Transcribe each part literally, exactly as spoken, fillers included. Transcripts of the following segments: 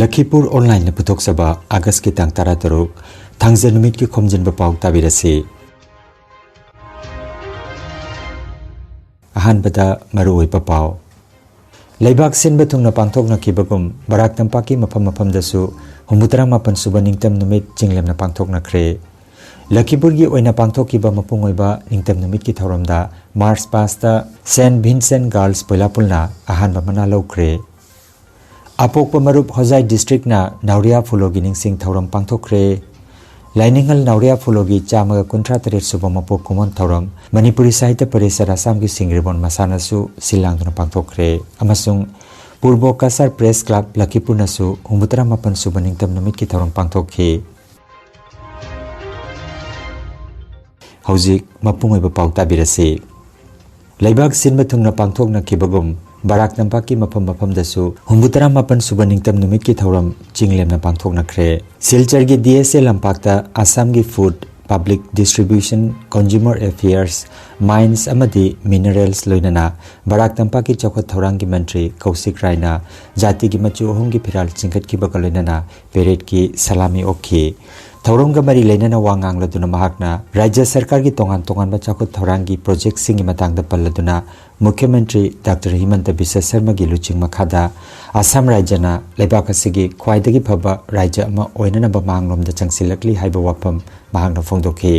ꯂꯈꯤꯄꯨꯔ ꯑꯣꯟꯂꯥꯏꯟꯅ ꯄꯨꯊꯣꯛꯆꯕ ꯑꯥꯒꯁꯀꯤ ꯇꯥꯡ ꯇꯔꯥꯇꯔꯨꯛ, ꯊꯥꯡꯖ ꯅꯨꯃꯤꯠꯀꯤ ꯈꯣꯝꯖꯤꯟꯕ ꯄꯥꯎ ꯇꯥꯕꯤꯔꯁꯤ꯫ ꯑꯍꯥꯟꯕꯗ ꯃꯔꯨꯑꯣꯏꯕ ꯄꯥꯎ꯫ ꯂꯩꯕꯥꯛ ꯁꯤꯟꯕ ꯊꯨꯡꯅ ꯄꯥꯡꯊꯣꯛꯅꯈꯤꯕꯒꯨꯝ ꯕꯔꯥꯛ ꯇꯝꯄꯥꯛꯀꯤ ꯃꯐꯝ ꯃꯐꯝꯗꯁꯨ ꯍꯨꯝꯐꯨꯇꯔꯥ ꯃꯥꯄꯟ ꯁꯨꯕ ꯅꯤꯡꯇꯝ ꯅꯨꯃꯤꯠ ꯆꯤꯡꯂꯦꯝꯅ ꯄꯥꯡꯊꯣꯛꯅꯈ꯭ꯔꯦ꯫ ꯂꯈꯤꯄꯨꯔꯒꯤ ꯑꯣꯏꯅ ꯄꯥꯡꯊꯣꯛꯈꯤꯕ ꯃꯄꯨꯡ ꯑꯣꯏꯕ ꯅꯤꯡꯇꯝ ꯅꯨꯃꯤꯠꯀꯤ ꯊꯧꯔꯝꯗ ꯃꯥꯔꯆ ꯄꯥꯁꯇ ꯁꯦꯟꯠ ꯚꯤꯟꯁꯦꯟꯠ ꯒꯥꯔꯜꯁ ꯄꯣꯏꯂꯥꯄꯨꯜꯅ ꯑꯍꯥꯟꯕ ꯃꯅꯥ ꯂꯧꯈ꯭ꯔꯦ꯫ ꯑꯄꯣꯛꯄ ꯃꯔꯨꯞ ꯍꯣꯖꯥꯏ ꯗꯤꯁꯇ꯭ꯔꯤꯛꯅ ꯅꯥꯎꯔꯤꯌꯥ ꯐꯨꯂꯣꯒꯤ ꯅꯤꯡꯁꯤꯡ ꯊꯧꯔꯝ ꯄꯥꯡꯊꯣꯛꯈ꯭ꯔꯦ꯫ ꯂꯥꯏꯅꯤꯡꯍꯜ ꯅꯥꯎꯔꯤꯌꯥ ꯐꯨꯂꯣꯒꯤ ꯆꯥꯝꯃꯒ ꯀꯨꯟꯊ꯭ꯔꯥ ꯇꯔꯦꯠ ꯁꯨꯕ ꯃꯄꯣꯛ ꯀꯨꯝꯑꯣꯟ ꯊꯧꯔꯝ ꯃꯅꯤꯄꯨꯔꯤ ꯁꯥꯍꯤꯇ꯭ꯌ ꯄꯔꯤꯁꯠ ꯑꯁꯥꯝꯒꯤ ꯁꯤꯡꯒ꯭ꯔꯤꯕꯣꯟ ꯃꯁꯥꯟꯅꯁꯨ ꯁꯤꯜ ꯂꯥꯡꯗꯨꯅ ꯄꯥꯡꯊꯣꯛꯈ꯭ꯔꯦ꯫ ꯑꯃꯁꯨꯡ ꯄꯨꯔꯕꯣ ꯀꯁꯥꯔ ꯄ꯭ꯔꯦꯁ ꯀ꯭ꯂꯕ ꯂꯈꯤꯄꯨꯔꯅꯁꯨ ꯍꯨꯝꯐꯨꯇꯔꯥ ꯃꯥꯄꯟ ꯁꯨꯕ ꯅꯤꯡꯇꯝ ꯅꯨꯃꯤꯠꯀꯤ ꯊꯧꯔꯝ ꯄꯥꯡꯊꯣꯛꯈꯤ꯫ ꯍꯧꯖꯤꯛ ꯃꯄꯨꯡ ꯑꯣꯏꯕ ꯄꯥꯎ ꯇꯥꯕꯤꯔꯁꯤ꯫ ꯂꯩꯕꯥꯛ ꯁꯤꯟꯕ ꯊꯨꯡꯅ ꯄꯥꯡꯊꯣꯛꯅꯈꯤꯕꯒꯨꯝ ꯕꯔꯥꯛ ꯇꯝꯄꯥꯛꯀꯤ ꯃꯐꯝ ꯃꯐꯝꯗꯁꯨ ꯍꯨꯝꯐꯨꯇꯔꯥ ꯃꯥꯄꯟ ꯁꯨꯕ ꯅꯤꯡꯇꯝ ꯅꯨꯃꯤꯠꯀꯤ ꯊꯧꯔꯝ ꯆꯤꯡꯂꯦꯝꯅ ꯄꯥꯡꯊꯣꯛꯅꯈ꯭ꯔꯦ꯫ ꯁꯤꯜꯆꯔꯒꯤ ꯗꯤ ꯑꯦꯁ ꯑꯦ ꯂꯝꯄꯥꯛꯇ ꯑꯁꯥꯝꯒꯤ food, public distribution, consumer affairs, minds ꯑꯃꯗꯤ ꯃꯤꯅꯔꯦꯜꯁ ꯂꯣꯏꯅꯅ ꯕꯔꯥꯛ ꯇꯝꯄꯥꯛꯀꯤ ꯆꯥꯎꯈꯠ ꯊꯧꯔꯥꯡꯒꯤ ꯃꯟꯇ꯭ꯔꯤ ꯀꯧꯁꯤꯛ ꯔꯥꯏꯅ ꯖꯥꯇꯤꯒꯤ ꯃꯆꯨ ꯑꯍꯨꯝꯒꯤ ꯐꯤꯔꯥꯜ ꯆꯤꯡꯈꯠꯈꯤꯕꯒ ꯂꯣꯏꯅꯅ ꯄꯦꯔꯦꯗꯀꯤ ꯁꯂꯥꯃꯤ ꯑꯣꯛꯈꯤ꯫ ꯊꯧꯔꯝꯒ ꯃꯔꯤ ꯂꯩꯅꯅ ꯋꯥ ꯉꯥꯡꯂꯗꯨꯅ ꯃꯍꯥꯛꯅ ꯔꯥꯖ꯭ꯌ ꯁꯔꯀꯥꯔꯒꯤ ꯇꯣꯉꯥꯟ ꯇꯣꯉꯥꯟꯕ ꯆꯥꯎꯈꯠ ꯊꯧꯔꯥꯡꯒꯤ ꯄ꯭ꯔꯣꯖꯦꯛꯁꯤꯡꯒꯤ ꯃꯇꯥꯡꯗ ꯄꯜꯂꯗꯨꯅ ꯃꯨꯈ꯭ꯌ ꯃꯟꯇ꯭ꯔꯤ ꯗꯥꯛꯇꯔ ꯍꯤꯃꯟꯇ ꯕꯤꯁ꯭ꯋ ꯁꯔꯃꯒꯤ ꯂꯨꯆꯤꯡ ꯃꯈꯥꯗ ꯑꯁꯥꯝ ꯔꯥꯖ꯭ꯌꯅ ꯂꯩꯕꯥꯛ ꯑꯁꯤꯒꯤ ꯈ꯭ꯋꯥꯏꯗꯒꯤ ꯐꯕ ꯔꯥꯖ꯭ꯌ ꯑꯃ ꯑꯣꯏꯅꯅꯕ ꯃꯥꯡꯂꯣꯝꯗ ꯆꯪꯁꯤꯜꯂꯛꯂꯤ ꯍꯥꯏꯕ ꯋꯥꯐꯝ ꯃꯍꯥꯛꯅ ꯐꯣꯡꯗꯣꯛꯈꯤ꯫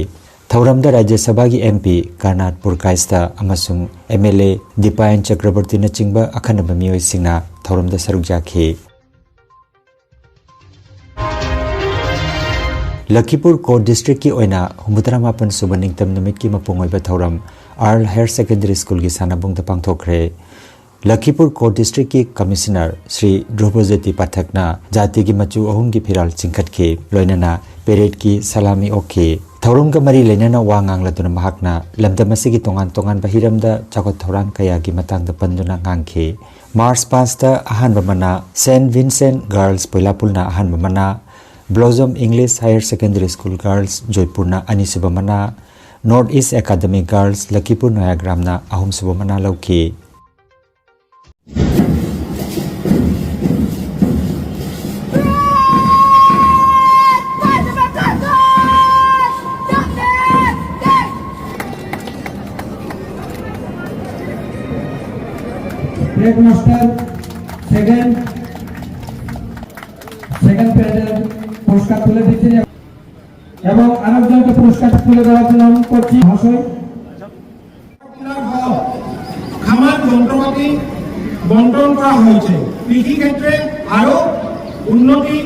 ꯊꯧꯔꯝꯗ ꯔꯥꯖ꯭ꯌ ꯁꯚꯥꯒꯤ ꯑꯦꯝ ꯄꯤ ꯀꯔꯅꯥꯠ ꯄꯨꯔꯀꯥꯏꯁꯇ ꯑꯃꯁꯨꯡ ꯑꯦꯝ ꯑꯦꯜ ꯑꯦ ꯗꯤꯄꯥꯌꯟ ꯆꯀ꯭ꯔꯕꯔꯇꯤꯅꯆꯤꯡꯕ ꯑꯈꯟꯅꯕ ꯃꯤꯑꯣꯏꯁꯤꯡꯅ ꯊꯧꯔꯝꯗ ꯁꯔꯨꯛ ꯌꯥꯈꯤ꯫ ꯂꯈꯤꯄꯨꯔ ꯀꯣ ꯗꯤꯁꯇ꯭ꯔꯤꯛꯀꯤ ꯑꯣꯏꯅ ꯍꯨꯝꯐꯨꯇꯔꯥ ꯃꯥꯄꯟ ꯁꯨꯕ ꯅꯤꯡꯇꯝ ꯅꯨꯃꯤꯠꯀꯤ ꯃꯄꯨꯡ ꯑꯣꯏꯕ ꯊꯧꯔꯝ ꯑꯥꯔꯜ ꯍꯥꯌꯔ ꯁꯦꯀꯦꯟꯗꯔꯤ ꯁ꯭ꯀꯨꯜꯒꯤ ꯁꯥꯟꯅꯕꯨꯡꯗ ꯄꯥꯡꯊꯣꯛꯈ꯭ꯔꯦ꯫ ꯂꯈꯤꯄꯨꯔ ꯀꯣ ꯗꯤꯁꯇ꯭ꯔꯤꯛꯀꯤ ꯀꯃꯤꯁꯅꯔ ꯁ꯭ꯔꯤ ꯙ꯭ꯔꯨꯕꯖ꯭ꯌꯣꯇꯤ ꯄꯥꯊꯛꯅ ꯖꯥꯇꯤꯒꯤ ꯃꯆꯨ ꯑꯍꯨꯝꯒꯤ ꯐꯤꯔꯥꯜ ꯆꯤꯡꯈꯠꯈꯤ, ꯂꯣꯏꯅꯅ ꯄꯦꯔꯦꯗꯀꯤ ꯁꯂꯥꯃꯤ ꯑꯣꯛꯈꯤ꯫ ꯊꯧꯔꯝꯒ ꯃꯔꯤ ꯂꯩꯅꯅ ꯋꯥ ꯉꯥꯡꯂꯗꯨꯅ ꯃꯍꯥꯛꯅ ꯂꯝꯗꯝ ꯑꯁꯤꯒꯤ ꯇꯣꯉꯥꯟ ꯇꯣꯉꯥꯟꯕ ꯍꯤꯔꯝꯗ ꯆꯥꯎꯈꯠ ꯊꯧꯔꯥꯡ ꯀꯌꯥꯒꯤ ꯃꯇꯥꯡꯗ ꯄꯟꯗꯨꯅ ꯉꯥꯡꯈꯤ꯫ ꯃꯥꯔꯆ ꯄꯥꯁꯇ ꯑꯍꯥꯟꯕ ꯃꯅꯥ ꯁꯦꯟꯠ ꯚꯤꯟꯁꯦꯟꯠ ꯒꯥꯔꯜꯁ ꯄꯣꯏꯂꯥꯄꯨꯜꯅ ꯑꯍꯥꯟꯕ ꯃꯅꯥ, Blossom English higher secondary school girls ꯖꯣꯏꯄꯨꯔꯅ ꯑꯅꯤꯁꯨꯕ ꯃꯅꯥ, north east academy girls Lakhipur ꯅꯣꯌꯥꯒ꯭ꯔꯥꯝꯅ ꯑꯍꯨꯝꯁꯨꯕ ꯃꯅꯥ ꯂꯧꯈꯤ꯫ হেডমাস্টার সেকেন্ড সেকেন্ড প্রাইজের পুরস্কার তুলে দিচ্ছেন এবং আরেকজনকে পুরস্কার তুলে দেওয়ার জন্য অনুরোধ করছি মহাশয়। খামার যন্ত্রপাতি বন্টন করা হয়েছে। কৃষি ক্ষেত্রে আরো উন্নতি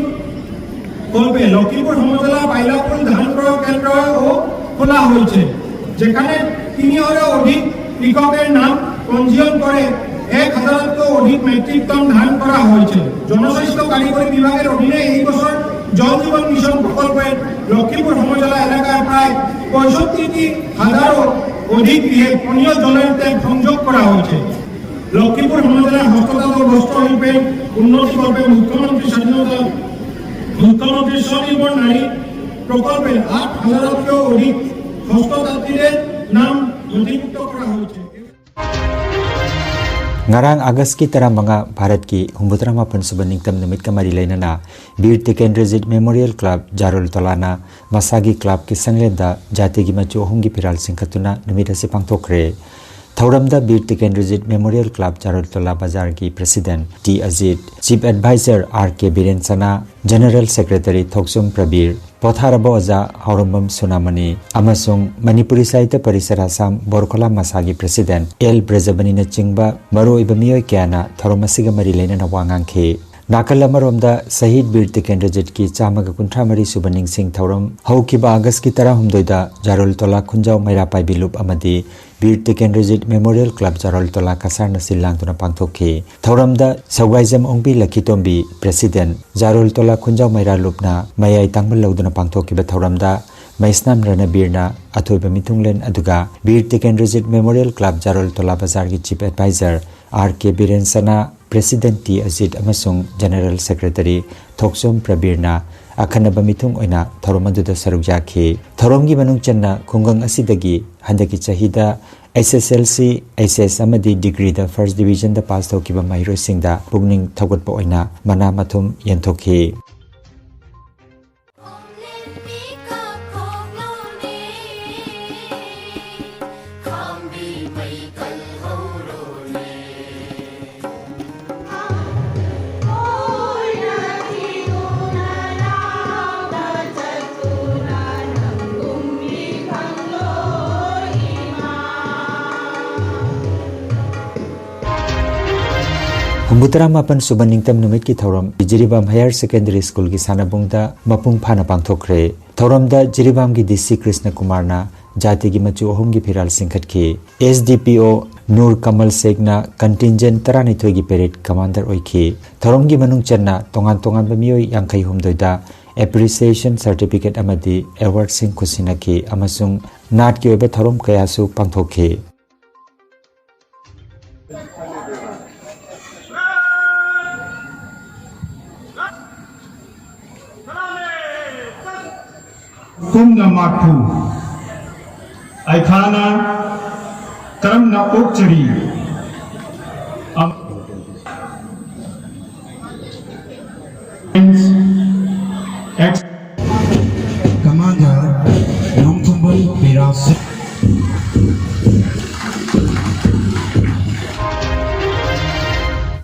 কল্পে লক্ষ্মীপুর সমজলা বাইলাপুল ধান ক্রয় কেন্দ্রও খোলা হয়েছে, যেখানে তিন হাজারেরও অধিক কৃষকের নাম পঞ্জীয়ন করে এক হাজারেরও অধিক মেট্রিক টন ধান করা হয়েছে। জনস্বাস্থ্য কারিগরি বিভাগের অধীনে এই বছর জল জীবন মিশন প্রকল্পে লক্ষ্মীপুর সমজলা এলাকার প্রায় পঁয়ষট্টি হাজারেরও অধিক গৃহে পানীয় জলের ট্যাপ সংযোগ করা হয়েছে। লক্ষ্মীপুর সমজলার হস্ততাঁত ও বস্ত্রশিল্পের উন্নতি কল্পে মুখ্যমন্ত্রী স্বাধীনতা মুখ্যমন্ত্রী স্বনির্ভর নারী প্রকল্পে আট হাজারেরও অধিক হস্ততাঁতিদের নাম নথিভুক্ত করা হয়েছে। Ngarang August ki tara manga Bharat ki humbutra mapan suba ningtam numit ka mari lainana Bir Tikendrajit Memorial Club Jarul Tolana masagi club ki sanglen da jati ki machu ahung ki piral singkatuna numit asi pangtokre. Thauram da Bir Tikendrajit Memorial Club Jarul Tola Bazar ki President T Ajit, Chief Advisor R K Biren Sana, General Secretary Thokchom Prabir, Potharabo Oja Haurambam Sunamani, amasung Manipuri Sahitya Parishad Assam Borkhola Masagi President L Brajabani na chingba maru iba mioi kayana thauram asiga mari lainana wangang khe. Nakal amaromda Shahid Bir Tikendrajit ki chamaga kunthra mari suba ningsing thauram haukiba August ki tara humdoida Jarul Tola Khunjau Maira Paibi Lup amadi Bir Tikendrajit Memorial Club Jarul Tola Kasar na silang tuna pangtokhe. Thauram da Saugaijam Ongbi Lakhitombi President Jarul Tola Khunjau Maira Lupna mayai tangmal lauduna pangtokhiba thauram da Maisnam Ranabir na athoiba mithunglen aduga Bir Tikendrajit Memorial Club Jarul Tola Bazar ki Chief Advisor R K Biren Sana, President T Ajit amasung General Secretary Thokchom Prabir na akhanaba mithung oina thauram aduda saruk jakhe. Thauram ki manung channa khungang asidagi handaki chahida S S L C, H S amadi degree da first division da pass taukiba mairoi singda pukning thaugatpa oina mana mathum yentokhe. ꯍꯨꯝꯐꯨꯇꯔꯥ ꯃꯥꯄꯟ ꯁꯨꯕ ꯅꯤꯡꯇꯝ ꯅꯨꯃꯤꯠꯀꯤ ꯊꯧꯔꯝ Jiribam higher secondary ꯁ꯭ꯀꯨꯜꯒꯤ ꯁꯥꯟꯅꯕꯨꯡꯗ ꯃꯄꯨꯡ ꯐꯥꯅ ꯄꯥꯡꯊꯣꯛꯈ꯭ꯔꯦ꯫ ꯊꯧꯔꯝꯗ ꯖꯤꯔꯤꯕꯥꯝꯒꯤ ꯗꯤ ꯁꯤ ꯀ꯭ꯔꯤꯁꯅ ꯀꯨꯃꯥꯔꯅ ꯖꯥꯇꯤꯒꯤ ꯃꯆꯨ ꯑꯍꯨꯝꯒꯤ ꯐꯤꯔꯥꯜ ꯆꯤꯡꯈꯠꯈꯤ꯫ ꯑꯦꯁ ꯗꯤ ꯄꯤ ꯑꯣ ꯅꯨꯔ ꯀꯃꯜ ꯁꯦꯈꯅ ꯀꯟꯇꯤꯟꯖꯦꯟ ꯇꯔꯥꯅꯤꯊꯣꯏꯒꯤ ꯄꯦꯔꯦꯗ ꯀꯃꯥꯟꯗꯔ ꯑꯣꯏꯈꯤ꯫ ꯊꯧꯔꯝꯒꯤ ꯃꯅꯨꯡ ꯆꯟꯅ ꯇꯣꯉꯥꯟ ꯇꯣꯉꯥꯟꯕ ꯃꯤꯑꯣꯏ ꯌꯥꯡꯈꯩ ꯍꯨꯝꯗꯣꯏꯗ ꯑꯦꯄ꯭ꯔꯤꯁꯤꯌꯦꯁꯟ ꯁꯔꯇꯤꯐꯤꯀꯦꯠ ꯑꯃꯗꯤ ꯑꯦꯋꯥꯔꯗꯁꯤꯡ ꯈꯨꯠꯁꯤꯟꯅꯈꯤ ꯑꯃꯁꯨꯡ ꯅꯥꯠꯀꯤ ꯑꯣꯏꯕ ꯊꯧꯔꯝ ꯀꯌꯥꯁꯨ ꯄꯥꯡꯊꯣꯛꯈꯤ꯫ ꯀꯨꯝꯅ ꯃꯥꯔꯐꯨ ꯑꯩꯈꯥꯅ ꯀꯔꯝꯅ ꯑꯣꯛꯆꯔꯤ? ꯑꯝ-, ꯑꯦꯛꯁ- Commander ꯅꯣꯡꯊꯣꯝꯕꯝ ꯕꯤꯔꯥꯁ꯫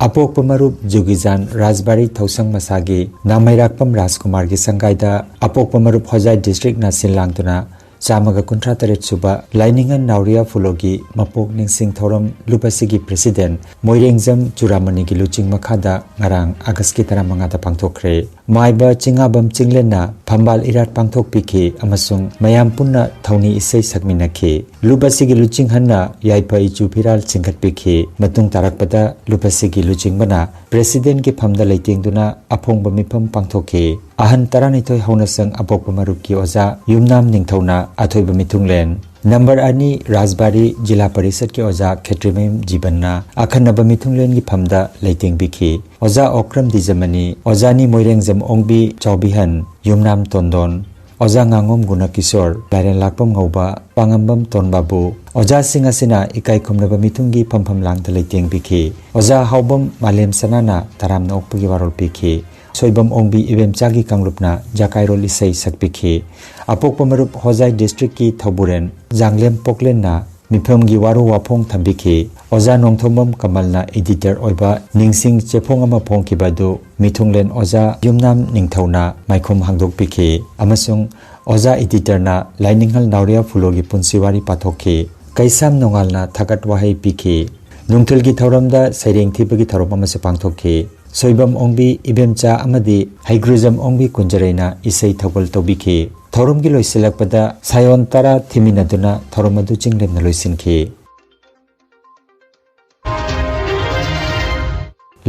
ꯑꯄꯣꯛꯄ ꯃꯔꯨꯞ ꯖꯨꯒꯤꯖꯥꯟ ꯔꯥꯖꯕꯥꯔꯤ ꯊꯧꯁꯪ ꯃꯁꯥꯒꯤ ꯅꯥꯃꯩꯔꯥꯛꯄꯝ ꯔꯥꯖꯀꯨꯃꯥꯔꯒꯤ ꯁꯪꯒꯥꯏꯗ ꯑꯄꯣꯛꯄ ꯃꯔꯨꯞ ꯍꯣꯖꯥꯏ ꯗꯤꯁꯇ꯭ꯔꯤꯛꯅ ꯁꯤꯟ ꯂꯥꯡꯗꯨꯅ ꯆꯥꯝꯃꯒ ꯀꯨꯟꯊ꯭ꯔꯥ ꯇꯔꯦꯠ ꯁꯨꯕ ꯂꯥꯏꯅꯤꯡꯉꯟ ꯅꯥꯎꯔꯤꯌꯥ ꯐꯨꯂꯣꯒꯤ ꯃꯄꯣꯛ ꯅꯤꯡꯁꯤꯡ ꯊꯧꯔꯝ ꯂꯨꯞ ꯑꯁꯤꯒꯤ ꯄ꯭ꯔꯦꯁꯤꯗꯦꯟ ꯃꯣꯏꯔꯦꯡꯖꯝ ꯆꯨꯔꯥꯃꯅꯤꯒꯤ ꯂꯨꯆꯤꯡ ꯃꯈꯥꯗ ꯉꯔꯥꯡ ꯑꯥꯒꯁꯀꯤ ꯇꯔꯥꯃꯉꯥꯗ ꯄꯥꯡꯊꯣꯛꯈ꯭ꯔꯦ꯫ ꯃꯥꯏꯕ ꯆꯤꯡꯉꯥꯕꯝ ꯆꯤꯡꯂꯦꯟꯅ ꯐꯝꯕꯥꯜ ꯏꯔꯥꯠ ꯄꯥꯡꯊꯣꯛꯄꯤꯈꯤ ꯑꯃꯁꯨꯡ ꯃꯌꯥꯝ ꯄꯨꯟꯅ ꯊꯧꯅꯤ ꯏꯁꯩ ꯁꯛꯃꯤꯟꯅꯈꯤ꯫ ꯂꯨꯞ ꯑꯁꯤꯒꯤ ꯂꯨꯆꯤꯡꯍꯟꯅ ꯌꯥꯏꯐ ꯏꯆꯨ ꯐꯤꯔꯥꯜ ꯆꯤꯡꯈꯠꯄꯤꯈꯤ꯫ ꯃꯇꯨꯡ ꯇꯥꯔꯛꯄꯗ ꯂꯨꯞ ꯑꯁꯤꯒꯤ ꯂꯨꯆꯤꯡꯕꯅ ꯄ꯭ꯔꯦꯁꯤꯗꯦꯟꯒꯤ ꯐꯝꯗ ꯂꯩꯇꯦꯡꯗꯨꯅ ꯑꯐꯣꯡꯕ ꯃꯤꯐꯝ ꯄꯥꯡꯊꯣꯛꯈꯤ꯫ ꯑꯍꯟ ꯇꯔꯥꯅꯤꯊꯣꯏ ꯍꯧꯅꯁꯪ ꯑꯄꯣꯛꯄ ꯃꯔꯨꯞꯀꯤ ꯑꯣꯖꯥ ꯌꯨꯝꯅꯥꯝ ꯅꯤꯡꯊꯧꯅ ꯑꯊꯣꯏꯕ ꯃꯤꯊꯨꯡꯂꯦꯟ, ꯅꯝꯕꯔ ꯑꯅꯤ ꯔꯥꯖꯕꯥꯔꯤ ꯖꯤꯂꯥ ꯄꯔꯤꯁꯠꯀꯤ ꯑꯣꯖꯥ ꯈꯦꯇ꯭ꯔꯤꯃꯌꯨꯝ ꯖꯤꯕꯟꯅ ꯑꯈꯟꯅꯕ ꯃꯤꯊꯨꯡꯂꯦꯟꯒꯤ ꯐꯝꯗ ꯂꯩꯇꯦꯡꯕꯤꯈꯤ꯫ ꯑꯣꯖꯥ ꯑꯣꯀ꯭ꯔꯝ ꯗꯤꯖꯃꯅꯤ, ꯑꯣꯖꯥꯅꯤ ꯃꯣꯏꯔꯦꯡꯖꯝ ꯑꯣꯡꯕꯤ ꯆꯥꯎꯕꯤꯍꯟ, ꯌꯨꯝꯅꯥꯝ ꯇꯣꯟꯗꯣꯟ, ꯑꯣꯖꯥ ꯉꯥꯉꯣꯝ ꯒꯨꯅꯀꯤꯁꯣꯔ, ꯂꯥꯏꯔꯦꯟ ꯂꯥꯛꯄꯝ ꯉꯧꯕ, ꯄꯥꯉꯝꯕꯝ ꯇꯣꯟꯕꯥꯕꯨ, ꯑꯣꯖꯥꯁꯤꯡ ꯑꯁꯤꯅ ꯏꯀꯥꯏ ꯈꯨꯝꯅꯕ ꯃꯤꯊꯨꯡꯒꯤ ꯐꯝꯐꯝ ꯂꯥꯡꯗ ꯂꯩꯇꯦꯡꯕꯤꯈꯤ꯫ ꯑꯣꯖꯥ ꯍꯥꯎꯕꯝ ꯃꯥꯂꯦꯝ ꯁꯅꯥꯅ ꯇꯔꯥꯝꯅ ꯑꯣꯛꯄꯒꯤ ꯋꯥꯔꯣꯜ ꯄꯤꯈꯤ꯫ ꯁꯣꯏꯕꯝ ꯑꯣꯡꯕꯤ ꯏꯕꯦꯝꯆꯥꯒꯤ ꯀꯥꯡꯂꯨꯞꯅ ꯖꯀꯥꯏꯔꯣꯜ ꯏꯁꯩ ꯁꯛꯄꯤꯈꯤ꯫ ꯑꯄꯣꯛꯄ ꯃꯔꯨꯞ ꯍꯣꯖꯥꯏ ꯗꯤꯁꯇ꯭ꯔꯤꯛꯀꯤ ꯊꯧꯕꯨꯔꯦꯟ ꯖꯥꯡꯂꯦꯝ ꯄꯣꯛꯂꯦꯟꯅ ꯃꯤꯐꯝꯒꯤ ꯋꯥꯔꯣ ꯋꯥꯐꯣꯡ ꯊꯝꯕꯤꯈꯤ꯫ ꯑꯣꯖꯥ ꯅꯣꯡꯊꯣꯝꯕꯝ ꯀꯃꯜꯅ ꯏꯗꯤꯇꯔ ꯑꯣꯏꯕ ꯅꯤꯡꯁꯤꯡ ꯆꯦꯐꯣꯡ ꯑꯃ ꯐꯣꯡꯈꯤꯕ ꯑꯗꯨ ꯃꯤꯊꯨꯡꯂꯦꯟ ꯑꯣꯖꯥ ꯌꯨꯝꯅꯥꯝ ꯅꯤꯡꯊꯧꯅ ꯃꯥꯏꯈꯨꯝ ꯍꯥꯡꯗꯣꯛꯄꯤꯈꯤ ꯑꯃꯁꯨꯡ ꯑꯣꯖꯥ ꯏꯗꯤꯇꯔꯅ ꯂꯥꯏꯅꯤꯡꯍꯜ ꯅꯥꯎꯔꯤꯌꯥ ꯐꯨꯂꯣꯒꯤ ꯄꯨꯟꯁꯤ ꯋꯥꯔꯤ ꯄꯥꯊꯣꯛꯈꯤ꯫ ꯀꯩꯁꯥꯝ ꯅꯣꯡꯉꯥꯜꯅ ꯊꯥꯒꯠ ꯋꯥꯍꯩ ꯄꯤꯈꯤ꯫ ꯅꯨꯡꯊꯤꯜꯒꯤ ꯊꯧꯔꯝꯗ ꯁꯩꯔꯦꯡ ꯊꯤꯕꯒꯤ ꯊꯧꯔꯝ ꯑꯃꯁꯨ ꯄꯥꯡꯊꯣꯛꯈꯤ꯫ ꯁꯣꯏꯕꯝ ꯑꯣꯡꯕꯤ, ꯏꯕꯦꯝꯆꯥ ꯑꯃꯗꯤ ꯍꯩꯒ꯭ꯔꯨꯖꯝ ꯑꯣꯡꯕꯤ ꯀꯨꯟꯖꯔꯩꯅ ꯏꯁꯩ ꯊꯧꯒꯜ ꯇꯧꯕꯤꯈꯤ꯫ ꯊꯧꯔꯝꯒꯤ ꯂꯣꯏꯁꯤꯜꯂꯛꯄꯗ ꯁꯥꯌꯣꯟ ꯇꯔꯥ ꯊꯤꯃꯤꯟꯅꯗꯨꯅ ꯊꯧꯔꯝ ꯑꯗꯨ ꯆꯤꯡꯂꯦꯝꯅ ꯂꯣꯏꯁꯤꯟꯈꯤ꯫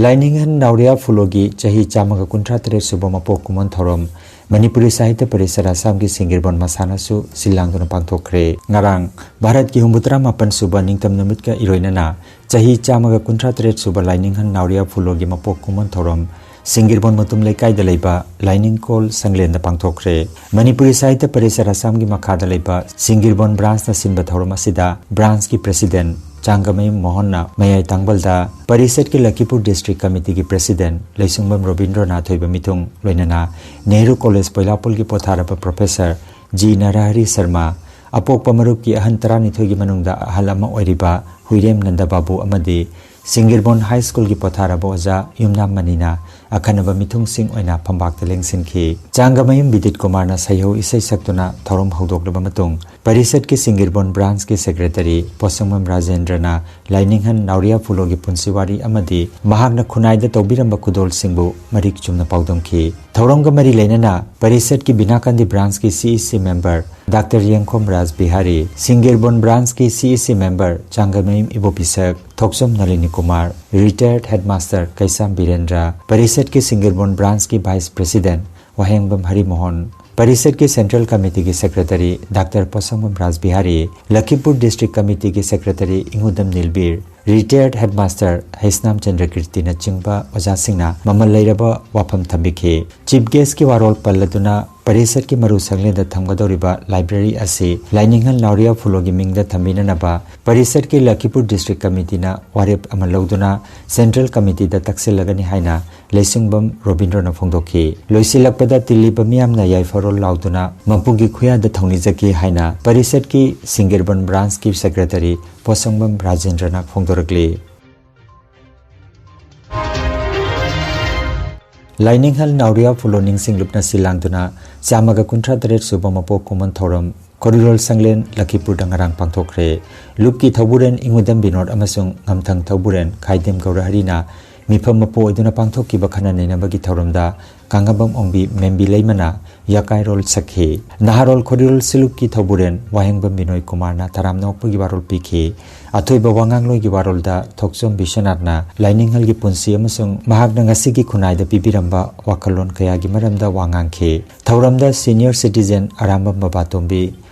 ꯂꯥꯏꯅꯤꯡꯍꯟ ꯅꯥꯎꯔꯤꯌꯥ ꯐꯨꯂꯣꯒꯤ ꯆꯍꯤ ꯆꯥꯝꯃꯒ ꯀꯨꯟꯊ꯭ꯔꯥ ꯇꯔꯦꯠ ꯁꯨꯕ ꯃꯄꯣꯛ ꯀꯨꯝꯑꯣꯟ ꯊꯧꯔꯝ ꯃꯅꯤꯄꯨꯔꯤ ꯁꯥꯍꯤꯇ꯭ꯌ ꯄꯔꯤꯁꯠ ꯑꯁꯥꯝꯒꯤ ꯁꯤꯡꯒꯤꯔꯕꯣꯟ ꯃꯁꯥꯟꯅꯁꯨ ꯁꯤꯜ ꯂꯥꯡꯗꯨꯅ ꯄꯥꯡꯊꯣꯛꯈ꯭ꯔꯦ꯫ ꯉꯔꯥꯡ ꯚꯥꯔꯠꯀꯤ ꯍꯨꯝꯐꯨꯇꯔꯥ ꯃꯥꯄꯟ ꯁꯨꯕ ꯅꯤꯡꯇꯝ ꯅꯨꯃꯤꯠꯀ ꯏꯔꯣꯏꯅꯅ ꯆꯍꯤ ꯆꯥꯝꯃꯒ ꯀꯨꯟꯊ꯭ꯔꯥ ꯇꯔꯦꯠ ꯁꯨꯕ ꯂꯥꯏꯅꯤꯡꯍꯟ ꯅꯥꯎꯔꯤꯌꯥ ꯐꯨꯂꯣꯒꯤ ꯃꯄꯣꯛ ꯀꯨꯝꯑꯣꯟ ꯊꯧꯔꯝ ꯁꯤꯡꯒꯤꯔꯕꯣꯟ ꯃꯇꯨꯝ ꯂꯩꯀꯥꯏꯗ ꯂꯩꯕ ꯂꯥꯏꯅꯤꯡꯀꯣꯜ ꯁꯪꯂꯦꯟꯗ ꯄꯥꯡꯊꯣꯛꯈ꯭ꯔꯦ꯫ ꯃꯅꯤꯄꯨꯔꯤ ꯁꯥꯍꯤꯇ꯭ꯌ ꯄꯔꯤꯁꯠ ꯑꯁꯥꯝꯒꯤ ꯃꯈꯥꯗ ꯂꯩꯕ ꯁꯤꯡꯒꯤꯔꯕꯣꯟ ꯕ꯭ꯔꯥꯟꯁꯅ ꯁꯤꯟꯕ ꯊꯧꯔꯝ ꯑꯁꯤꯗ ꯕ꯭ꯔꯥꯟꯁꯀꯤ ꯄ꯭ꯔꯦꯁꯤꯗꯦꯟꯠ ꯆꯥꯡꯒꯃꯌꯨꯝ ꯃꯣꯍꯟꯅ ꯃꯌꯥꯏ ꯇꯥꯡꯕꯜꯗ, ꯄꯔꯤꯁꯠꯀꯤ ꯂꯈꯤꯄꯨꯔ ꯗꯤꯁꯇ꯭ꯔꯤꯛ ꯀꯃꯤꯇꯤꯒꯤ ꯄ꯭ꯔꯦꯁꯤꯗꯦꯟꯠ ꯂꯩꯁꯨꯡꯕꯝ ꯔꯣꯕꯤꯟꯗ꯭ꯔꯣꯅꯥꯊ ꯑꯣꯏꯕ ꯃꯤꯊꯨꯡ, ꯂꯣꯏꯅꯅ ꯅꯦꯍꯔꯨ ꯀꯣꯂꯦꯖ ꯄꯣꯏꯂꯥꯄꯨꯜꯒꯤ ꯄꯣꯊꯥꯔꯕ ꯄ꯭ꯔꯣꯐꯦꯁꯔ ꯖꯤ ꯅꯔꯍꯔꯤ ꯁꯔꯃ, ꯑꯄꯣꯛꯄ ꯃꯔꯨꯞꯀꯤ ꯑꯍꯟ ꯇꯔꯥꯅꯤꯊꯣꯏꯒꯤ ꯃꯅꯨꯡꯗ ꯑꯍꯜ ꯑꯃ ꯑꯣꯏꯔꯤꯕ ꯍꯨꯏꯔꯦꯝ ꯅꯟꯗ ꯕꯥꯕꯨ ꯑꯃꯗꯤ ꯁꯤꯡꯒꯤꯔꯕꯣꯟ ꯍꯥꯏ ꯁ꯭ꯀꯨꯜꯒꯤ ꯄꯣꯊꯥꯔꯕ ꯑꯣꯖꯥ ꯌꯨꯝꯅꯥꯝ ꯃꯅꯤꯅ ꯑꯈꯟꯅꯕ ꯃꯤꯊꯨꯡꯁꯤꯡ ꯑꯣꯏꯅ ꯐꯝꯄꯥꯛꯇ ꯂꯦꯡꯁꯤꯟꯈꯤ꯫ ꯆꯥꯡꯒꯃꯌꯨꯝ ꯕꯤꯗꯤꯠ ꯀꯨꯃꯥꯔꯅ ꯁꯩꯍꯧ ꯏꯁꯩ ꯁꯛꯇꯨꯅ ꯊꯧꯔꯝ ꯍꯧꯗꯣꯛꯂꯕ ꯃꯇꯨꯡ, ꯄꯔꯤꯁꯠꯀꯤ ꯁꯤꯡꯒꯤꯔꯕꯣꯟ ꯕ꯭ꯔꯥꯟꯁꯀꯤ ꯁꯦꯀ꯭ꯔꯦꯇꯔꯤ ꯄꯣꯁꯪꯕꯝ ꯔꯥꯖꯦꯟꯗ꯭ꯔꯅ ꯂꯥꯏꯅꯤꯡꯍꯟ ꯅꯥꯎꯔꯤꯌꯥ ꯐꯨꯂꯣꯒꯤ ꯄꯨꯟꯁꯤꯋꯥꯔꯤ ꯑꯃꯗꯤ ꯃꯍꯥꯛꯅ ꯈꯨꯟꯅꯥꯏꯗ ꯇꯧꯕꯤꯔꯝꯕ ꯈꯨꯗꯣꯜꯁꯤꯡꯕꯨ ꯃꯔꯤꯛ ꯆꯨꯝꯅ ꯄꯥꯎꯗꯝꯈꯤ꯫ ꯊꯧꯔꯝꯒ ꯃꯔꯤ ꯂꯩꯅꯅ ꯄꯔꯤꯁꯠꯀꯤ ꯕꯤꯅꯥꯀꯥꯟꯗꯤ ꯕ꯭ꯔꯥꯟꯁꯀꯤ C E C member doctor ꯌꯦꯡꯈꯣꯝ ꯔꯥꯖ Bihari, ꯁꯤꯡꯒꯤꯔꯕꯣꯟ ꯕ꯭ꯔꯥꯟꯁꯀꯤ C E C member Changamayum Ibopishak Thokchom Nalini Kumar, retired headmaster Keisham Birendra, ꯄꯔꯤꯁꯠꯀꯤ ꯁꯤꯡꯒꯤꯔꯕꯣꯟ ꯕ꯭ꯔꯥꯟꯁꯀꯤ ꯚꯥꯏꯁ ꯄ꯭ꯔꯦꯁꯤꯗꯦꯟꯠ ꯋꯥꯍꯦꯡꯕꯝ ꯍꯔꯤꯃꯣꯍꯟ, ꯄꯔꯤꯁꯠꯀꯤ ꯁꯦꯟꯇ꯭ꯔꯦꯜ ꯀꯃꯤꯇꯤꯒꯤ secretary doctor Poshangbam Raj Bihari, Lakhipur district ꯀꯃꯤꯇꯤꯒꯤ secretary Ingudam Nilbir, retired headmaster Heisnam ꯆꯟꯗ꯭ꯔꯀꯤꯔꯇꯤꯅꯆꯤꯡꯕ ꯑꯣꯖꯥꯁꯤꯡꯅ ꯃꯃꯜ ꯂꯩꯔꯕ ꯋꯥꯐꯝ ꯊꯝꯕꯤꯈꯤ꯫ ꯆꯤꯐ ꯒꯦꯁꯀꯤ ꯋꯥꯔꯣꯜ ꯄꯜꯂꯗꯨꯅ ꯄꯔꯤꯁꯠꯀꯤ ꯃꯔꯨ ꯁꯪꯂꯦꯟꯗ ꯊꯝꯒꯗꯧꯔꯤꯕ ꯂꯥꯏꯕ꯭ꯔꯦꯔꯤ ꯑꯁꯤ ꯂꯥꯏꯅꯤꯡꯍꯜ ꯅꯥꯎꯔꯤꯌꯥ ꯐꯨꯂꯣꯒꯤ ꯃꯤꯡꯗ ꯊꯝꯕꯤꯅꯅꯕ ꯄꯔꯤꯁꯠꯀꯤ ꯂꯈꯤꯄꯨꯔ ꯗꯤꯁꯇ꯭ꯔꯤꯛ ꯀꯃꯤꯇꯤꯅ ꯋꯥꯔꯦꯞ ꯑꯃ ꯂꯧꯗꯨꯅ ꯁꯦꯟꯇ꯭ꯔꯦꯜ ꯀꯃꯤꯇꯤꯗ ꯇꯛꯁꯤꯜꯂꯒꯅꯤ ꯍꯥꯏꯅ ꯂꯩꯁꯤꯡꯕꯝ ꯔꯣꯕꯤꯟꯗ꯭ꯔꯣꯅ ꯐꯣꯡꯗꯣꯛꯈꯤ꯫ ꯂꯣꯏꯁꯤꯜꯂꯛꯄꯗ ꯇꯤꯜꯂꯤꯕ ꯃꯤꯌꯥꯝꯅ ꯌꯥꯏꯐꯔꯣꯜ ꯂꯥꯎꯗꯨꯅ ꯃꯄꯨꯒꯤ ꯈꯨꯌꯥꯗ ꯊꯧꯅꯤꯖꯈꯤ ꯍꯥꯏꯅ ꯄꯔꯤꯁꯠꯀꯤ ꯁꯤꯡꯒꯤꯔꯕꯟ ꯕ꯭ꯔꯥꯟꯁꯀꯤ ꯁꯦꯀ꯭ꯔꯦꯇꯔꯤ ꯄꯣꯁꯪꯕꯝ ꯔꯥꯖꯦꯟꯗ꯭ꯔꯅ ꯐꯣꯡꯗꯣꯔꯛꯂꯤ꯫ ꯂꯥꯏꯅꯤꯡꯍꯜ ꯅꯥꯎꯔꯤꯌꯥ ꯐꯨꯂꯣ ꯅꯤꯡꯁꯤꯡꯂꯨꯞꯅ ꯁꯤꯜ ꯂꯥꯡꯗꯨꯅ ꯆꯥꯝꯃꯒ ꯀꯨꯟꯊ꯭ꯔꯥ ꯇꯔꯦꯠ ꯁꯨꯕ ꯃꯄꯣꯛ ꯀꯨꯝꯑꯣꯟ ꯊꯧꯔꯝ ꯈꯣꯔꯤꯔꯣꯜ ꯁꯪꯂꯦꯟ, ꯂꯈꯤꯄꯨꯔꯗ ꯉꯔꯥꯡ ꯄꯥꯡꯊꯣꯛꯈ꯭ꯔꯦ꯫ ꯂꯨꯞꯀꯤ ꯊꯧꯕꯨꯔꯦꯟ ꯏꯉꯨꯗꯝ ꯕꯤꯅꯣꯗ ꯑꯃꯁꯨꯡ ꯉꯝꯊꯪ ꯊꯧꯕꯨꯔꯦꯟ ꯈꯥꯏꯗꯦꯝ ꯒꯧꯔꯍꯔꯤꯅ ꯃꯤꯐꯝ ꯃꯄꯨ ꯑꯣꯏꯗꯨꯅ ꯄꯥꯡꯊꯣꯛꯈꯤꯕ ꯈꯟꯅ ꯅꯩꯅꯕꯒꯤ ꯊꯧꯔꯝꯗ ꯀꯥꯡꯉꯝꯕꯝ ꯑꯣꯡꯕꯤ ꯃꯦꯝꯕꯤ ꯂꯩꯃꯅ ꯌꯥꯀꯥꯏꯔꯣꯜ ꯁꯛꯈꯤ꯫ ꯅꯍꯥꯔꯣꯜ ꯈꯣꯔꯤꯔꯣꯜ ꯁꯤꯂꯨꯞꯀꯤ ꯊꯧꯕꯨꯔꯦꯟ ꯋꯥꯍꯦꯡꯕꯝ ꯕꯤꯅꯣꯏ ꯀꯨꯃꯥꯔꯅ ꯇꯔꯥꯝꯅ ꯑꯣꯛꯄꯒꯤ ꯋꯥꯔꯣꯜ ꯄꯤꯈꯤ꯫ ꯑꯊꯣꯏꯕ ꯋꯥꯉꯥꯡꯂꯣꯏꯒꯤ ꯋꯥꯔꯣꯜꯗ ꯊꯣꯛꯆꯣꯝ ꯕꯤꯁ꯭ꯋꯅꯥꯊꯅ ꯂꯥꯏꯅꯤꯡꯍꯜꯒꯤ ꯄꯨꯟꯁꯤ ꯑꯃꯁꯨꯡ ꯃꯍꯥꯛꯅ ꯉꯁꯤꯒꯤ ꯈꯨꯟꯅꯥꯏꯗ ꯄꯤꯕꯤꯔꯝꯕ ꯋꯥꯈꯜꯂꯣꯟ ꯀꯌꯥꯒꯤ ꯃꯔꯝꯗ ꯋꯥ ꯉꯥꯡꯈꯤ꯫ ꯊꯧꯔꯝꯗ senior citizen ꯑꯔꯥꯝꯕꯝ ꯕꯕꯥꯇꯣꯝꯕꯤ,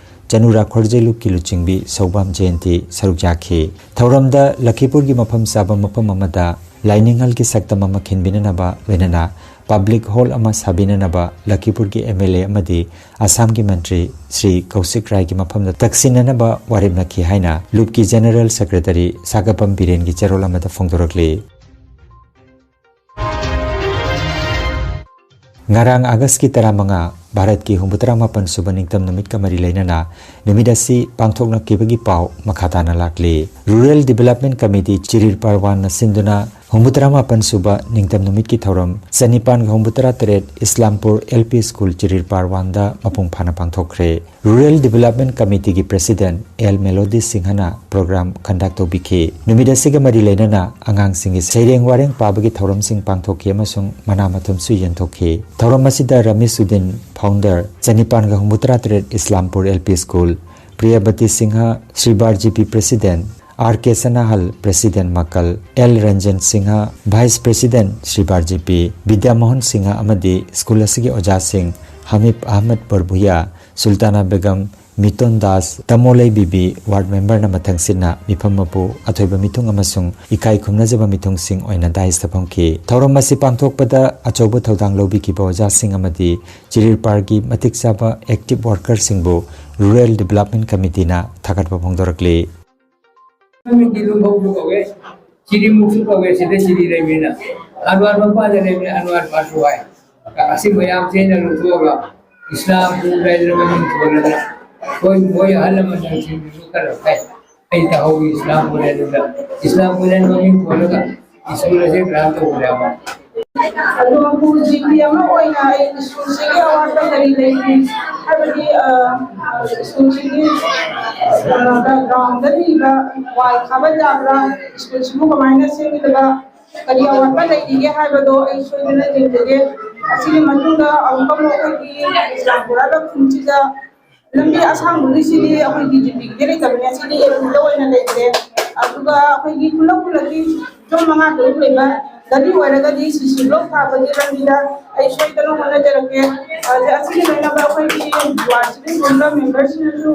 ꯆꯅꯨꯔꯥ ꯈꯣꯔꯖꯩꯂꯨꯞꯀꯤ ꯂꯨꯆꯤꯡꯕꯤ ꯁꯧꯕꯥꯝ ꯖꯌꯟꯇꯤ ꯁꯔꯨꯛ ꯌꯥꯈꯤ꯫ ꯊꯧꯔꯝꯗ ꯂꯈꯤꯄꯨꯔꯒꯤ ꯃꯐꯝ ꯆꯥꯕ ꯃꯐꯝ ꯑꯃꯗ ꯂꯥꯏꯅꯤꯡꯍꯜꯒꯤ ꯁꯛꯇꯝ ꯑꯃ ꯈꯤꯟꯕꯤꯅꯅꯕ ꯂꯣꯏꯅꯅ public hall ꯑꯃ ꯁꯥꯕꯤꯅꯅꯕ ꯂꯈꯤꯄꯨꯔꯒꯤ MLA ꯑꯃꯗꯤ ꯑꯁꯥꯝꯒꯤ ꯃꯟꯇ꯭ꯔꯤ ꯁ꯭ꯔꯤ ꯀꯧꯁꯤꯛ ꯔꯥꯏꯒꯤ ꯃꯐꯝꯗ ꯇꯛꯁꯤꯟꯅꯅꯕ ꯋꯥꯔꯦꯞꯅꯈꯤ ꯍꯥꯏꯅ ꯂꯨꯞꯀꯤ General Secretary ꯁꯥꯒꯞꯄꯝ ꯕꯤꯔꯦꯟꯒꯤ ꯆꯦꯔꯣꯜ ꯑꯃꯗ ꯐꯣꯡꯗꯣꯔꯛꯂꯤ꯫ ꯉꯔꯥꯡ ꯑꯥꯒꯁꯀꯤ ꯇꯔꯥꯃꯉꯥ, ꯚꯥꯔꯠꯀꯤ ꯍꯨꯝꯐꯨꯇꯔꯥ ꯃꯥꯄꯟ ꯁꯨꯕ ꯅꯤꯡꯇꯝ ꯅꯨꯃꯤꯠꯀ ꯃꯔꯤ ꯂꯩꯅꯅ ꯅꯨꯃꯤꯠ ꯑꯁꯤ ꯄꯥꯡꯊꯣꯛꯅꯈꯤꯕꯒꯤ ꯄꯥꯎ ꯃꯈꯥ ꯇꯥꯅ ꯂꯥꯛꯂꯤ꯫ Rural Development Committee ꯆꯤꯔꯤꯔ ꯄꯥꯔꯋꯥꯟꯅ ꯁꯤꯟꯗꯨꯅ ꯍꯨꯝꯐꯨꯇꯔꯥ ꯃꯥꯄꯟ ꯁꯨꯕ ꯅꯤꯡꯇꯝ ꯅꯨꯃꯤꯠꯀꯤ ꯊꯧꯔꯝ ꯆꯅꯤꯄꯥꯟꯒ ꯍꯨꯝꯐꯨꯇꯔꯥ ꯇꯔꯦꯠ ꯏꯁꯂꯥꯝꯄꯨꯔ LP School ꯆꯤꯔꯤꯔ ꯄꯥꯔꯋꯥꯟꯗ ꯃꯄꯨꯡ ꯐꯥꯅ ꯄꯥꯡꯊꯣꯛꯈ꯭ꯔꯦ꯫ Rural Development Committeeꯒꯤ President L melody ꯁꯤꯡꯍꯅ program conduct ꯇꯧꯕꯤꯈꯤ꯫ ꯅꯨꯃꯤꯠ ꯑꯁꯤꯒ ꯃꯔꯤ ꯂꯩꯅꯅ ꯑꯉꯥꯡꯁꯤꯡꯒꯤ ꯁꯩꯔꯦꯡ ꯋꯥꯔꯦꯡ ꯄꯥꯕꯒꯤ ꯊꯧꯔꯝꯁꯤꯡ ꯄꯥꯡꯊꯣꯛꯈꯤ ꯑꯃꯁꯨꯡ ꯃꯅꯥ ꯃꯊꯨꯝꯁꯨ ꯌꯦꯟꯊꯣꯛꯈꯤ꯫ ꯊꯧꯔꯝ ꯑꯁꯤꯗ ꯔꯃꯤꯁ ꯎꯗꯤꯟ, founder, ꯆꯅꯤꯄꯥꯟꯒ ꯍꯨꯝꯐꯨꯇꯔꯥ ꯇꯔꯦꯠ Islampur LP School, Priyabati Singh, Sribar GP President, R K Sanahal, President ꯃꯀꯜ, L Ranjan Singh, Vice President Sribar GP, Bidya Mohan Singh ꯑꯃꯗꯤ school ꯑꯁꯤꯒꯤ ꯑꯣꯖꯥꯁꯤꯡ ꯍꯃꯤꯕ ꯑꯍꯃꯗ ꯕꯔꯕꯨꯌꯥ, ꯁꯨꯜꯇꯥꯅꯥ ꯕꯦꯒꯝ, ꯃꯤꯇꯣꯟ ꯗꯥꯁ, ꯇꯃꯣꯂꯩ ꯕꯤꯕꯤ, ward memberꯅ ꯃꯊꯪꯁꯤꯠꯅ ꯃꯤꯐꯝ ꯃꯄꯨ, ꯑꯊꯣꯏꯕ ꯃꯤꯊꯨꯡ ꯑꯃꯁꯨꯡ ꯏꯀꯥꯏ ꯈꯨꯝꯅꯖꯕ ꯃꯤꯊꯨꯡꯁꯤꯡ ꯑꯣꯏꯅ dais ꯇ ꯐꯝꯈꯤ꯫ ꯊꯧꯔꯝ ꯑꯁꯤ ꯄꯥꯡꯊꯣꯛꯄꯗ ꯑꯆꯧꯕ ꯊꯧꯗꯥꯡ ꯂꯧꯕꯤꯈꯤꯕ ꯑꯣꯖꯥꯁꯤꯡ ꯑꯃꯗꯤ ꯆꯤꯔꯤꯔ ꯄꯥꯔꯒꯤ ꯃꯇꯤꯛ ꯆꯥꯕ active workerꯁꯤꯡꯕꯨ Rural Development Committeeꯅ ꯊꯥꯒꯠꯄ ꯐꯣꯡꯗꯣꯔꯛꯂꯤ꯫ ꯃꯃꯤꯡꯗꯤ ꯂꯨꯝꯐꯧꯁꯨ ꯀꯧꯋꯦ, ꯆꯤꯔꯤꯃꯨꯛꯁꯨ ꯀꯧꯋꯦ, ꯁꯤꯗ ꯆꯤꯔꯤ ꯂꯩꯕꯅꯤꯅ꯫ ꯑꯟꯋꯥꯔ ꯃꯄꯥꯗ ꯂꯩꯕꯅꯤ, ꯑꯟꯋꯥꯔ ꯄꯥꯁꯨ ꯍꯥꯏ꯫ ꯑꯁꯤ ꯃꯌꯥꯝꯁꯦ ꯑꯩꯅ ꯂꯧꯊꯣꯛꯑꯒ ꯏꯁꯂꯥꯝꯄꯨꯔ ꯍꯥꯏꯗꯅ ꯃꯃꯤꯡ ꯊꯣꯜꯂꯒ ꯑꯩꯈꯣꯏ ꯃꯣꯏ ꯑꯍꯜ ꯂꯃꯟꯁꯤꯡꯗꯨꯁꯨ ꯈꯔ ꯐꯩ꯫ ꯑꯩ ꯇꯥꯍꯧꯏ ꯏꯁꯂꯥꯝꯄꯨꯔ ꯍꯥꯏꯗꯨꯗ꯫ ꯏꯁꯂꯥꯝꯄꯨꯔ ꯍꯥꯏꯅ ꯃꯃꯤꯡ ꯊꯣꯜꯂꯒ ꯁ꯭ꯀꯨꯜ ꯑꯁꯦ ꯒ꯭ꯔꯍꯟ ꯇꯧꯕꯅꯦꯕ꯫ ꯑꯗꯣ ꯃꯄꯨ ꯖꯤꯄꯤ ꯑꯃ ꯑꯣꯏꯅ ꯑꯩ ꯁ꯭ꯀꯨꯜꯁꯤꯒꯤ ꯑꯋꯥꯠꯄ ꯀꯔꯤ ꯂꯩꯔꯤ ꯍꯥꯏꯕꯗꯤ, ꯑ, ꯁ꯭ꯀꯨꯜꯁꯤꯒꯤ, ꯑ, ꯒ꯭ꯔꯥꯎꯟꯗ ꯂꯩꯕ ꯋꯥꯜ ꯈꯥꯕ ꯌꯥꯕ꯭ꯔꯥ, ꯁ꯭ꯀꯨꯜꯁꯤꯕꯨ ꯀꯃꯥꯏꯅ ꯁꯦꯝꯒꯗꯕ, ꯀꯔꯤ ꯑꯋꯥꯠꯄ ꯂꯩꯔꯤꯒꯦ ꯍꯥꯏꯕꯗꯣ ꯑꯩ ꯁꯣꯏꯗꯅ ꯌꯦꯡꯖꯒꯦ꯫ ꯑꯁꯤꯒꯤ ꯃꯇꯨꯡꯗ ꯑꯃꯨꯛꯀ ꯑꯃꯨꯛ ꯑꯩꯈꯣꯏꯒꯤ ꯆꯨꯔꯆꯥꯟꯄꯨꯔ ꯍꯥꯏꯕ ꯈꯨꯟꯁꯤꯗ ꯂꯝꯕꯤ ꯑꯁꯥꯡꯕꯒꯤꯁꯤꯗꯤ ꯑꯩꯈꯣꯏꯒꯤ ꯖꯤꯄꯤꯒꯤꯗꯤ ꯂꯩꯇꯕꯅꯦ, ꯑꯁꯤꯗꯤ ꯑꯦꯝꯄꯤꯗ ꯑꯣꯏꯅ ꯂꯩꯈ꯭ꯔꯦ꯫ ꯑꯗꯨꯒ ꯑꯩꯈꯣꯏꯒꯤ ꯈꯨꯂꯛ ꯈꯨꯂꯛꯀꯤ ꯌꯨꯝ ꯃꯉꯥ ꯇꯔꯨꯛ ꯂꯩꯕ ꯒꯂꯤ ꯑꯣꯏꯔꯒꯗꯤ ꯁꯤ ꯁꯤ ꯕ꯭ꯂꯣꯛ ꯊꯥꯕꯒꯤ ꯂꯝꯕꯤꯗ ꯑꯩ ꯁꯣꯏꯗꯅ ꯍꯣꯠꯅꯖꯔꯛꯀꯦ꯫ ꯑꯗ ꯑꯁꯤꯒꯤ ꯂꯣꯏꯅꯕ ꯑꯩꯈꯣꯏꯒꯤ ꯋꯥꯔꯗꯁꯤꯗ ꯂꯩꯔꯤꯕ ꯃꯦꯝꯕꯔꯁꯤꯡꯅꯁꯨ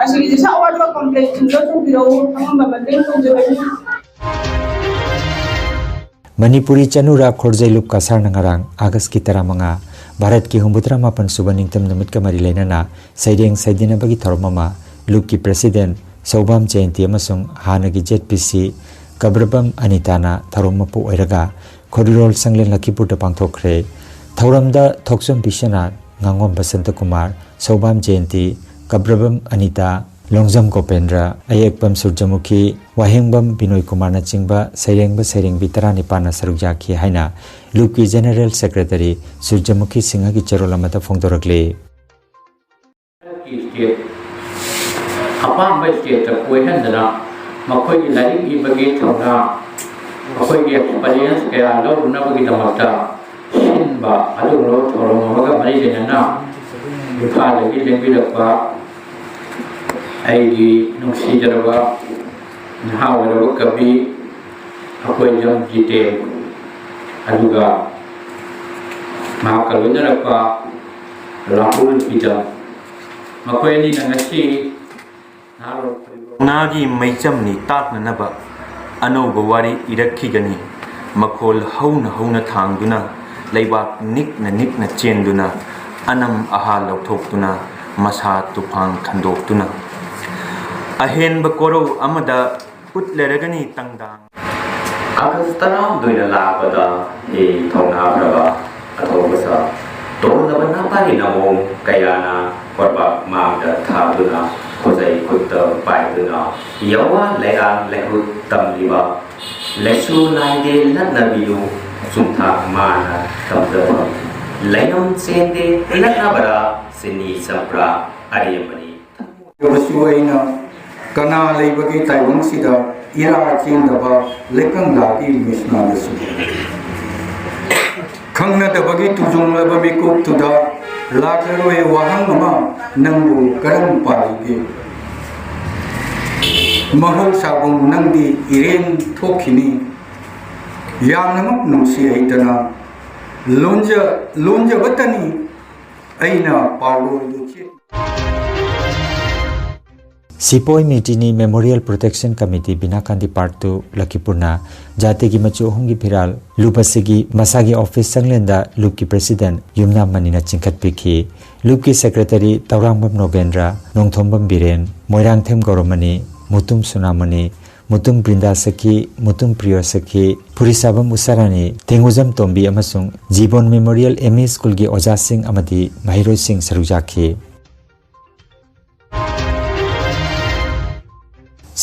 ꯑꯁꯤꯒꯤ ꯏꯁꯥ ꯑꯋꯥꯠꯄ ꯀꯝꯄ꯭ꯂꯦꯟꯁꯤꯡꯗꯣ ꯇꯧꯕꯤꯔꯛꯎ, ꯑꯉꯝꯕ ꯃꯇꯦꯡ ꯇꯧꯖꯒꯅꯤ꯫ ꯃꯅꯤꯄꯨꯔꯤ ꯆꯅꯨꯔꯥ ꯈꯣꯔꯖꯩ ꯂꯨꯞ ꯀꯁꯥꯔꯅ ꯉꯔꯥꯡ ꯑꯥꯒꯁꯀꯤ ꯇꯔꯥꯃꯉꯥ, ꯚꯥꯔꯠꯀꯤ ꯍꯨꯝꯐꯨꯇꯔꯥ ꯃꯥꯄꯟ ꯁꯨꯕ ꯅꯤꯡꯇꯝ ꯅꯨꯃꯤꯠꯀ ꯃꯔꯤ ꯂꯩꯅꯅ ꯁꯩꯔꯦꯡ ꯁꯩꯗꯤꯟꯅꯕꯒꯤ ꯊꯧꯔꯝ ꯑꯃ ꯂꯨꯞꯀꯤ ꯄ꯭ꯔꯦꯁꯤꯗꯦꯟ ꯁꯧꯕꯥꯝ ꯖꯌꯟꯇꯤ ꯑꯃꯁꯨꯡ ꯍꯥꯟꯅꯒꯤ ꯖꯦꯠ ꯄꯤ ꯁꯤ ꯀꯕ꯭ꯔꯕꯝ ꯑꯅꯤꯇꯥꯅ ꯊꯧꯔꯝ ꯃꯄꯨ ꯑꯣꯏꯔꯒ ꯈꯣꯔꯤꯔꯣꯜ ꯁꯪꯂꯦꯟ ꯂꯛꯈꯤꯄꯨꯔꯗ ꯄꯥꯡꯊꯣꯛꯈ꯭ꯔꯦ꯫ ꯊꯧꯔꯝꯗ ꯊꯣꯛꯆꯣꯝ ꯕꯤꯁ꯭ꯋꯅꯥꯊ, ꯉꯥꯉꯣꯝ ꯕꯁꯟꯇ ꯀꯨꯃꯥꯔ, ꯁꯧꯕꯥꯝ ꯖꯌꯟꯇꯤ, ꯀꯕ꯭ꯔꯕꯝ ꯑꯅꯤꯇꯥ, ꯂꯣꯡꯖꯝ ꯒꯣꯄꯦꯟꯗ꯭ꯔ, ꯑꯌꯦꯛꯄꯝ ꯁꯨꯔꯖꯃꯨꯈꯤ, ꯋꯥꯍꯦꯡꯕꯝ ꯕꯤꯅꯣꯏ ꯀꯨꯃꯥꯔꯅꯆꯤꯡꯕ ꯁꯩꯔꯦꯡꯕ ꯁꯩꯔꯦꯡꯕꯤ ꯇꯔꯥꯅꯤꯄꯥꯟꯅ ꯁꯔꯨꯛ ꯌꯥꯈꯤ ꯍꯥꯏꯅ ꯂꯨꯞꯀꯤ ꯖꯦꯅꯔꯦꯜ ꯁꯦꯀ꯭ꯔꯦꯇꯔꯤ ꯁꯨꯔꯖꯃꯨꯈꯤ ꯁꯤꯡꯍꯒꯤ ꯆꯦꯔꯣꯜ ꯑꯃꯗ ꯐꯣꯡꯗꯣꯔꯛꯂꯤ꯫ ꯁ꯭ꯇꯦꯠ, ꯑꯄꯥꯝꯕ ꯁ꯭ꯇꯦꯠꯇ ꯀꯣꯏꯍꯟꯗꯅ ꯃꯈꯣꯏꯒꯤ ꯂꯥꯏꯔꯤꯛ ꯏꯕꯒꯤ ꯊꯧꯅꯥ, ꯃꯈꯣꯏꯒꯤ ꯑꯦꯛꯁꯄꯔꯤꯌꯦꯟꯁ ꯀꯌꯥ ꯂꯧꯔꯨꯅꯕꯒꯤꯗꯃꯛꯇ ꯁꯤꯟꯕ ꯑꯗꯨꯒꯨꯝꯂꯕ ꯊꯧꯔꯝ ꯑꯃꯒ ꯃꯔꯤ ꯂꯩꯅꯅ ꯏꯝꯐꯥꯜꯗꯒꯤ ꯂꯦꯡꯕꯤꯔꯛꯄ ꯑꯩꯒꯤ ꯅꯨꯡꯁꯤꯖꯔꯕ ꯅꯍꯥ ꯑꯣꯏꯔꯕ ꯀꯕꯤ ꯑꯩꯈꯣꯏ ꯌꯪ ꯖꯤꯇꯦꯟ, ꯑꯗꯨꯒ ꯃꯍꯥꯛꯀ ꯂꯣꯏꯅꯔꯛꯄ ꯔꯥꯍꯨꯜ ꯄꯤꯗꯝ, ꯃꯈꯣꯏ ꯑꯅꯤꯅ ꯉꯁꯤ ꯅꯍꯥꯔꯣꯜ ꯀꯧꯅꯥꯒꯤ ꯃꯩꯆꯝꯅꯤ ꯇꯥꯛꯅꯅꯕ ꯑꯅꯧꯕ ꯋꯥꯔꯤ ꯏꯔꯛꯈꯤꯒꯅꯤ꯫ ꯃꯈꯣꯜ ꯍꯧꯅ ꯍꯧꯅ ꯊꯥꯡꯗꯨꯅ, ꯂꯩꯕꯥꯛ ꯅꯤꯛꯅ ꯅꯤꯛꯅ ꯆꯦꯟꯗꯨꯅ, ꯑꯅꯝ ꯑꯍꯥ ꯂꯧꯊꯣꯛꯇꯨꯅ, ꯃꯁꯥ ꯇꯨꯐꯥꯟ ꯈꯟꯗꯣꯛꯇꯨꯅ, ꯑꯍꯦꯟꯕ ꯀꯣꯔꯧ ꯑꯃꯗ ꯎꯠꯂꯔꯒꯅꯤ ꯇꯪꯗꯥꯡ꯫ ꯑꯥꯒꯁ ꯇꯔꯥꯍꯨꯝꯗꯣꯏꯅ ꯂꯥꯛꯄꯗ ꯍꯦ ꯊꯧꯅꯥ ꯐꯔꯕ ꯑꯊꯧꯕ ꯁꯥ, ꯇꯣꯜꯂꯕ ꯅꯥꯄꯥꯔꯤ ꯅꯃꯣꯝ ꯀꯌꯥꯅ ꯀꯣꯔꯕꯥꯛ ꯃꯥꯡꯗ ꯊꯥꯗꯨꯅ, ꯈꯨꯖꯩ ꯈꯨꯠꯇ ꯄꯥꯏꯗꯨꯅ, ꯌꯥꯋꯥ ꯂꯩꯔꯥꯡ ꯂꯩꯍꯨꯠ ꯇꯝꯂꯤꯕ ꯂꯩꯁꯨ ꯅꯥꯏꯗꯦ ꯂꯠꯅꯕꯤꯌꯨ꯫ ꯆꯨꯝꯊꯥ ꯃꯥꯅ ꯇꯝꯖꯕ ꯂꯩꯔꯝ ꯆꯦꯟꯗꯦ ꯅꯛꯅꯕꯗ ꯆꯤꯅꯤ ꯆꯝꯄ꯭ꯔꯥ ꯑꯔꯦꯝꯕꯅꯤ꯫ ꯊꯃꯣꯏ ꯑꯣꯏꯔꯕꯁꯨ ꯑꯩꯅ ꯀꯅꯥ ꯂꯩꯕꯒꯦ ꯇꯥꯏꯕꯪꯁꯤꯗ ꯏꯔꯥ ꯆꯦꯟꯗꯕ ꯂꯩꯀꯪꯂꯥꯒꯤ ꯃꯤꯁꯅꯥꯗꯁꯨ? ꯈꯪꯅꯗꯕꯒꯤ ꯇꯨꯖꯣꯡꯂꯕ ꯃꯤꯀꯨꯞꯇꯨꯗ ꯂꯥꯛꯂꯔꯣꯏ ꯋꯥꯍꯪ ꯑꯃ ꯅꯪꯕꯨ ꯀꯔꯝ ꯄꯥꯜꯂꯤꯒꯦ? ꯃꯍꯧꯁꯥꯒꯨꯝ ꯅꯪꯗꯤ ꯏꯔꯦꯟ ꯊꯣꯛꯈꯤꯅꯤ꯫ ꯌꯥꯝꯅꯃꯛ ꯅꯨꯡꯁꯤ ꯍꯩꯇꯅ ꯂꯣꯟꯖ ꯂꯣꯟꯖꯕꯇꯅꯤ ꯑꯩꯅ ꯄꯥꯎꯔꯣꯏꯗꯨ ꯆꯦꯠ꯫ Sipoi Mitini memorial protection committee ꯕꯤꯅꯥꯀꯥꯟꯗꯤ ꯄꯥꯔꯛ ꯇꯨ ꯂꯈꯤꯄꯨꯔꯅ ꯖꯥꯇꯤꯒꯤ ꯃꯆꯨ ꯑꯍꯨꯝꯒꯤ ꯐꯤꯔꯥꯜ ꯂꯨꯞ ꯑꯁꯤꯒꯤ ꯃꯁꯥꯒꯤ ꯑꯣꯐꯤꯁ ꯆꯪꯂꯦꯟꯗ ꯂꯨꯞꯀꯤ ꯄ꯭ꯔꯦꯁꯤꯗꯦꯟ ꯌꯨꯝꯅꯥꯝ ꯃꯅꯤꯅ ꯆꯤꯡꯈꯠꯄꯤꯈꯤ꯫ ꯂꯨꯞꯀꯤ ꯁꯦꯀ꯭ꯔꯦꯇꯔꯤ ꯇꯧꯔꯥꯡꯕꯝ ꯅꯣꯒꯦꯟꯗ꯭ꯔ, ꯅꯣꯡꯊꯣꯝꯕꯝ ꯕꯤꯔꯦꯟ, ꯃꯣꯏꯔꯥꯡꯊꯦꯝ ꯒꯧꯔꯃꯅꯤ, ꯃꯨꯇꯨꯝ ꯁꯨꯅꯥꯃꯅꯤ, ꯃꯨꯇꯨꯝ ꯕ꯭ꯔꯤꯟꯗꯥ ꯁꯈꯤ, ꯃꯨꯇꯨꯝ ꯄ꯭ꯔꯤꯌꯣ ꯁꯈꯤ, ꯐꯨꯔꯤꯁꯥꯕꯝ ꯎꯁꯥꯔꯥꯅꯤ, ꯇꯦꯡꯉꯨꯖꯝ ꯇꯣꯝꯕꯤ ꯑꯃꯁꯨꯡ ꯖꯤꯕꯣꯟ ꯃꯦꯃꯣꯔꯤꯌꯦꯜ ꯑꯦꯝ ꯏ ꯁ꯭ꯀꯨꯜꯒꯤ ꯑꯣꯖꯥꯁꯤꯡ ꯑꯃꯗꯤ ꯃꯍꯩꯔꯣꯏꯁꯤꯡ ꯁꯔꯨꯛ ꯌꯥꯈꯤ꯫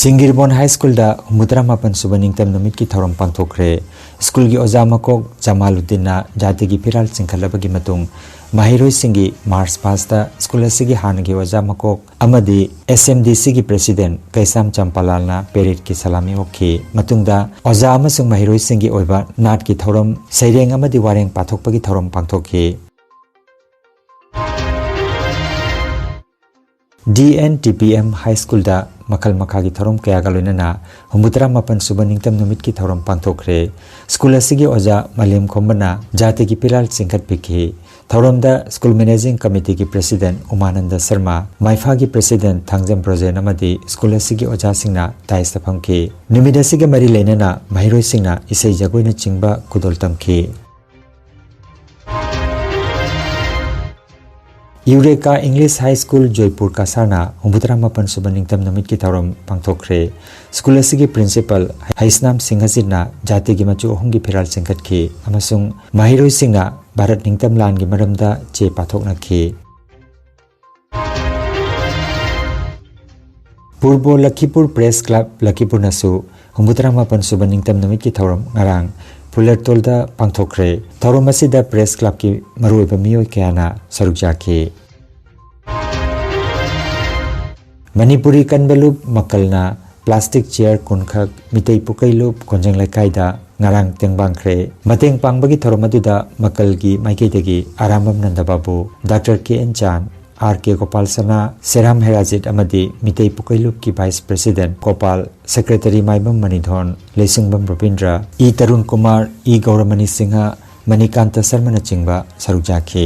ꯁꯤꯡꯒꯤꯔꯕꯣꯟ ꯍꯥꯏ ꯁ꯭ꯀꯨꯜꯗ ꯍꯨꯝꯐꯨꯇꯔꯥ ꯃꯥꯄꯟ ꯁꯨꯕ ꯅꯤꯡꯇꯝ ꯅꯨꯃꯤꯠꯀꯤ ꯊꯧꯔꯝ ꯄꯥꯡꯊꯣꯛꯈ꯭ꯔꯦ꯫ ꯁ꯭ꯀꯨꯜꯒꯤ ꯑꯣꯖꯥ ꯃꯀꯣꯛ ꯖꯃꯥꯂꯨꯗꯤꯟꯅ ꯖꯥꯇꯤꯒꯤ ꯐꯤꯔꯥꯜ ꯆꯤꯡꯈꯠꯂꯕꯒꯤ ꯃꯇꯨꯡ ꯃꯍꯩꯔꯣꯏꯁꯤꯡꯒꯤ ꯃꯥꯔꯆ ꯄꯥꯁꯇ ꯁ꯭ꯀꯨꯜ ꯑꯁꯤꯒꯤ ꯍꯥꯟꯅꯒꯤ ꯑꯣꯖꯥ ꯃꯀꯣꯛ ꯑꯃꯗꯤ ꯑꯦꯁ ꯑꯦꯝ ꯗꯤ ꯁꯤꯒꯤ ꯄ꯭ꯔꯦꯁꯤꯗꯦꯟ ꯀꯩꯁꯥꯝ ꯆꯝꯄꯥꯂꯥꯜꯅ ꯄꯦꯔꯦꯗꯀꯤ ꯁꯂꯥꯃꯤ ꯑꯣꯛꯈꯤ꯫ ꯃꯇꯨꯡꯗ ꯑꯣꯖꯥ ꯑꯃꯁꯨꯡ ꯃꯍꯩꯔꯣꯏꯁꯤꯡꯒꯤ ꯑꯣꯏꯕ ꯅꯥꯠꯀꯤ ꯊꯧꯔꯝ, ꯁꯩꯔꯦꯡ ꯑꯃꯗꯤ ꯋꯥꯔꯦꯡ ꯄꯥꯊꯣꯛꯄꯒꯤ ꯊꯧꯔꯝ ꯄꯥꯡꯊꯣꯛꯈꯤ꯫ D N T P M H ꯁ꯭ꯀꯨꯜꯗ ꯃꯈꯜ ꯃꯈꯥꯒꯤ ꯊꯧꯔꯝ ꯀꯌꯥꯒ ꯂꯣꯏꯅꯅ ꯍꯨꯝꯐꯨꯇꯔꯥ ꯃꯥꯄꯟ ꯁꯨꯕ ꯅꯤꯡꯇꯝ ꯅꯨꯃꯤꯠꯀꯤ ꯊꯧꯔꯝ ꯄꯥꯡꯊꯣꯛꯈ꯭ꯔꯦ꯫ ꯁ꯭ꯀꯨꯜ ꯑꯁꯤꯒꯤ ꯑꯣꯖꯥ ꯃꯂꯦꯝ ꯈꯣꯝꯕꯅ ꯖꯥꯇꯤꯒꯤ ꯐꯤꯔꯥꯜ ꯆꯤꯡꯈꯠꯄꯤꯈꯤ꯫ ꯊꯧꯔꯝꯗ ꯁ꯭ꯀꯨꯜ ꯃꯦꯅꯦꯖꯤꯡ ꯀꯃꯤꯇꯤꯒꯤ ꯄ꯭ꯔꯦꯁꯤꯗꯦꯟ ꯎꯃꯥꯅꯟꯗ ꯁꯔꯃ, ꯃꯥꯏꯐꯥꯒꯤ ꯄ꯭ꯔꯦꯁꯤꯗꯦꯟ ꯊꯥꯡꯖꯝ ꯕ꯭ꯔꯣꯖꯦꯟ ꯑꯃꯗꯤ ꯁ꯭ꯀꯨꯜ ꯑꯁꯤꯒꯤ ꯑꯣꯖꯥꯁꯤꯡꯅ ꯗꯥꯏꯁꯇ ꯐꯝꯈꯤ꯫ ꯅꯨꯃꯤꯠ ꯑꯁꯤꯒ ꯃꯔꯤ ꯂꯩꯅꯅ ꯃꯍꯩꯔꯣꯏꯁꯤꯡꯅ ꯏꯁꯩ ꯖꯒꯣꯏꯅꯆꯤꯡꯕ ꯈꯨꯗꯣꯜ ꯇꯝꯈꯤ꯫ ꯌꯨꯔꯦꯀꯥ ꯏꯪꯂꯤꯁ ꯍꯥꯏ ꯁ꯭ꯀꯨꯜ, ꯖꯣꯏꯄꯨꯔ ꯀꯁꯥꯔꯅ ꯍꯨꯝꯐꯨꯇꯔꯥ ꯃꯥꯄꯟ ꯁꯨꯕ ꯅꯤꯡꯇꯝ ꯅꯨꯃꯤꯠꯀꯤ ꯊꯧꯔꯝ ꯄꯥꯡꯊꯣꯛꯈ꯭ꯔꯦ꯫ ꯁ꯭ꯀꯨꯜ ꯑꯁꯤꯒꯤ ꯄ꯭ꯔꯤꯟꯁꯤꯄꯥꯜ ꯍꯩꯁꯅꯥꯝ ꯁꯤꯡꯍꯖꯤꯠꯅ ꯖꯥꯇꯤꯒꯤ ꯃꯆꯨ ꯑꯍꯨꯝꯒꯤ ꯐꯤꯔꯥꯜ ꯆꯤꯡꯈꯠꯈꯤ ꯑꯃꯁꯨꯡ ꯃꯍꯩꯔꯣꯏꯁꯤꯡꯅ ꯚꯥꯔꯠ ꯅꯤꯡꯇꯝ ꯂꯥꯟꯒꯤ ꯃꯔꯝꯗ ꯆꯦ ꯄꯥꯊꯣꯛꯅꯈꯤ꯫ ꯄꯨꯔꯕꯣ ꯂꯈꯤꯄꯨꯔ ꯄ꯭ꯔꯦꯁ ꯀ꯭ꯂꯕ ꯂꯈꯤꯄꯨꯔꯅꯁꯨ ꯍꯨꯝꯐꯨꯇꯔꯥ ꯃꯥꯄꯟ ꯁꯨꯕ ꯅꯤꯡꯇꯝ ꯅꯨꯃꯤꯠꯀꯤ ꯊꯧꯔꯝ ꯉꯔꯥꯡ ꯐꯨꯂꯔꯇꯣꯜꯗ ꯄꯥꯡꯊꯣꯛꯈ꯭ꯔꯦ꯫ ꯊꯧꯔꯝ ꯑꯁꯤꯗ ꯄ꯭ꯔꯦꯁ ꯀ꯭ꯂꯕꯀꯤ ꯃꯔꯨꯑꯣꯏꯕ ꯃꯤꯑꯣꯏ ꯀꯌꯥꯅ ꯁꯔꯨꯛ ꯌꯥꯈꯤ꯫ ꯃꯅꯤꯄꯨꯔꯤ ꯀꯟꯕ ꯂꯨꯞ ꯃꯀꯜꯅ ꯄ꯭ꯂꯥꯁꯇꯤꯛ ꯆꯤꯌꯔ ꯀꯨꯟꯈꯛ ꯃꯤꯇꯩ ꯄꯨꯀꯩ ꯂꯨꯞ ꯀꯣꯟꯖꯪ ꯂꯩꯀꯥꯏꯗ ꯉꯔꯥꯡ ꯇꯦꯡꯕꯥꯡꯈ꯭ꯔꯦ꯫ ꯃꯇꯦꯡ ꯄꯥꯡꯕꯒꯤ ꯊꯧꯔꯝ ꯑꯗꯨꯗ ꯃꯀꯜꯒꯤ ꯃꯥꯏꯀꯩꯗꯒꯤ ꯑꯔꯥꯝꯕꯝ ꯅꯟꯗꯕꯥꯕꯨ, doctor K N Chan, R K Gopal Sana, Seram Herajit ꯑꯃꯗꯤ ꯃꯤꯇꯩ ꯄꯨꯀꯩ ꯂꯨꯞꯀꯤ vice president Gopal, secretary Maibam Manithon, Leishangbam Robindra, E Tarun Kumar, E Gouramani Singh, Manikanta ꯁꯔꯃꯅꯆꯤꯡꯕ ꯁꯔꯨꯛ ꯌꯥꯈꯤ꯫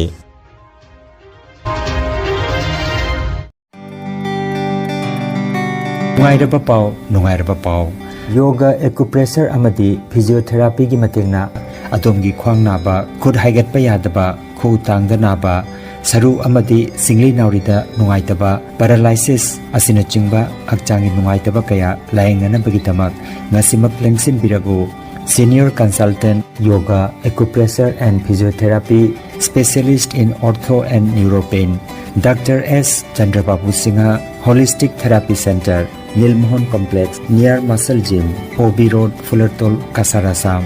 ꯅꯨꯡꯉꯥꯏꯔꯕ ꯄꯥꯎ, ꯅꯨꯡꯉꯥꯏꯔꯕ ꯄꯥꯎ꯫ ꯌꯣꯒ, ꯑꯦꯀꯨꯄ꯭ꯔꯦꯁꯔ ꯑꯃꯗꯤ ꯐꯤꯖꯤꯑꯣꯊꯦꯔꯥꯄꯤꯒꯤ ꯃꯇꯦꯡꯅ ꯑꯗꯣꯝꯒꯤ ꯈ꯭ꯋꯥꯡ ꯅꯥꯕ, ꯈꯨꯠ ꯍꯥꯏꯒꯠꯄ ꯌꯥꯗꯕ, ꯈꯨꯎ ꯇꯥꯡꯗ ꯅꯥꯕ, ꯁꯔꯨ ꯑꯃꯗꯤ ꯁꯤꯡꯂꯤ ꯅꯥꯎꯔꯤꯗ ꯅꯨꯡꯉꯥꯏꯇꯕ, ꯄꯦꯔꯥꯂꯥꯏꯁꯤꯁ ꯑꯁꯤꯅꯆꯤꯡꯕ ꯍꯛꯆꯥꯡꯒꯤ ꯅꯨꯡꯉꯥꯏꯇꯕ ꯀꯌꯥ ꯂꯥꯌꯦꯡꯅꯅꯕꯒꯤꯗꯃꯛ ꯉꯁꯤꯃꯛ ꯂꯦꯡꯁꯤꯟꯕꯤꯔꯛꯎ꯫ Senior Consultant Yoga, Acupressure and Physiotherapy, Specialist in Ortho and Neuropain, Doctor S Chandrababu Singha, Holistic Therapy Center, Nilmohan Complex, near Muscle Gym, O B Road, Fulertol, Cachar, Assam.